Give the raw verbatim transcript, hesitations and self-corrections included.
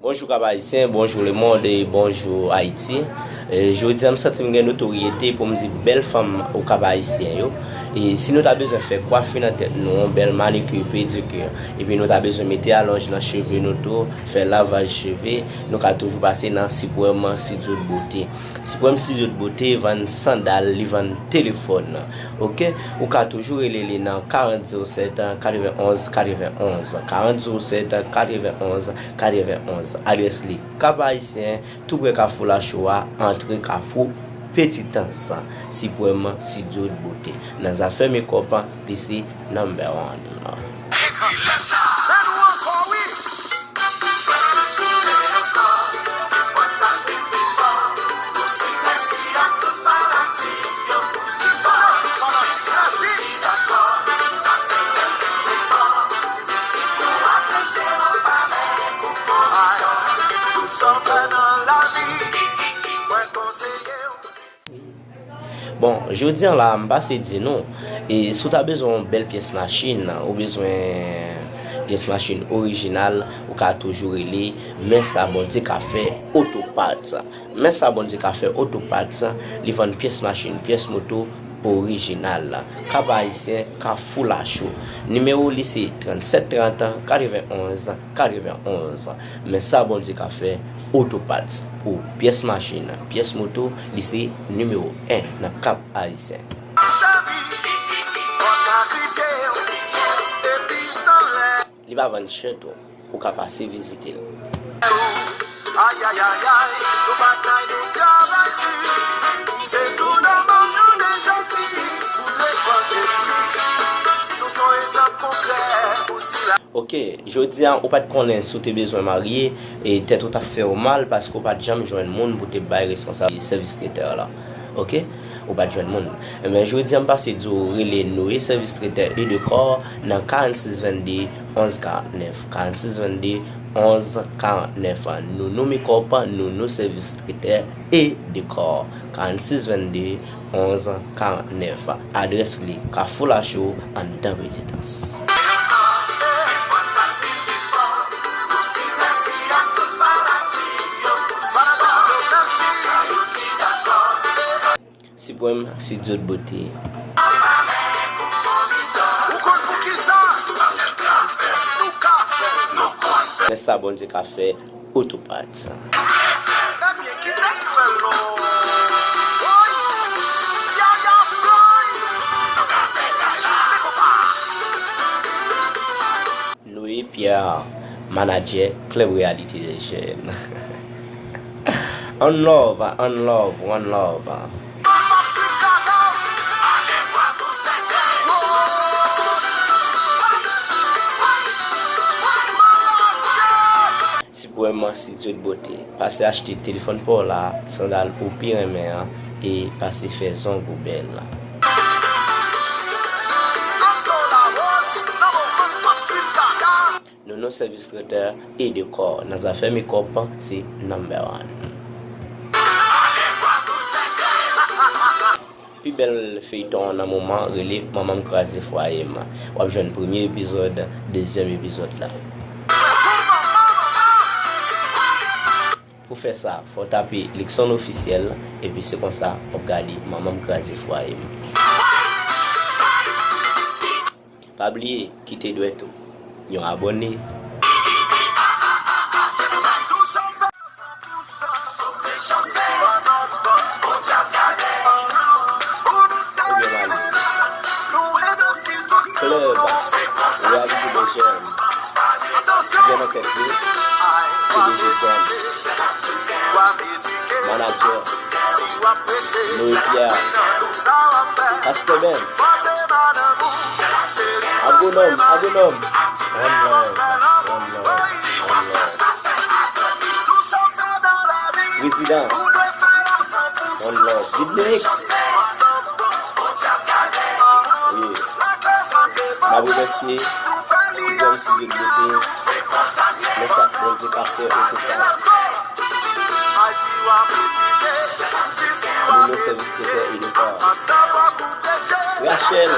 Bonjou Kap Ayisyen, bonjou lemonn e bonjou Ayiti. E, jodi a m santi m gen notoryete pou m di bèl fanm Okap Ayisyen yo. E si nou ta bezwen fè kwafi nan tèt nou, yon bèl manikir, pedikir, epi nou ta bezwen mete alonj nan cheve nou tou, fè lavaj cheve, nou ka toujou pase nan Siprèm Studio de Beauté. Siprèm Studio de Beauté vann sandal, li vann telefòn. Oke, ou ka toujou rele li nan karant zewo sèt katrevenn onz katrevenn onz, karant zewo sèt katrevenn onz katrevenn onz. Adrès li Kap Ayisyen, tou prè Kafou Lacho a, antre Kafou Petitans. Siprèm Studio de Beauté. Nan zafè makeup, li se number one. Bon, jodi a la, m pase di nou, e si w ta bezwen yon bèl pyès machin, ou bezwen pyès machin orijinal, ou ka toujou rele Men sa Bondye ka fè Auto Parts. Men sa Bondye ka fè Auto Parts, li vann pyès machin, pyès moto orijinal. Kap Ayisyen, Kafou Lacho. Nimewo li se trannsèt trant katrevenn onz katrevenn onz. Men sa Bondye ka fè Auto Parts pou pyès machin, pyès moto, li se nimewo en nan Kap Ayisyen. Li pa vann chè tou. Ou ka pase vizite l. Ok, jodi a ou pa t konnen si w te bezwen marye, e tèt ou t ap fè w mal paske w pa t janm jwenn moun pou te bay responsab sèvis tretè la. Oke? Ou pa t jwenn moun. Ebyen, jodi a m pase di w rele Noé Sèvis Tretè e Dekò nan karannsis vennde onz karannèf. Karannsis vennde onz karannèf. Nounou Makeup, Nounou Sèvis Tretè e Dekò. Karannsis vennde onz karannèf. Adrès li, Kafou Lacho, anndan Petitans. Siprèm Studio de Beauté. Men sa Bondye ka fè, Auto Parts. Noé Pierre, manadjè Club Réalité des Jeunes. One love, one love, one love. Siprèm Studio de Beauté. Pase achte telefòn pa w la, sandal ou pi renmen an, e pase fè zong ou bèl. Nounou Sèvis Tretè e Dekò. Nan zafè makeup, se number one. Pi bèl feyton nan moman rele Manman m kraze fwaye m. W ap jwenn premye epizòd, dezyèm epizòd la. Pou fè sa, fò w tape Luckson Officiel, epi se konsa w ap gade Manman m kraze fwaye m. Pa bliye kite dwèt ou yon abòne. Ebyen, m ale. Club Réalité des Jeunes. Gen nan tèt li, P D G John. Manadjè, Noé Pierre. Pastè Ben. Agwonòm, agwonòm. One love, one love. One love. Good mix. Wi. M ap remèsye Sidney, Sidney Beauté, nan sa k Bondye ka fè, en tout cas. Nou nan sèvis Kretyen Edika. Rachel.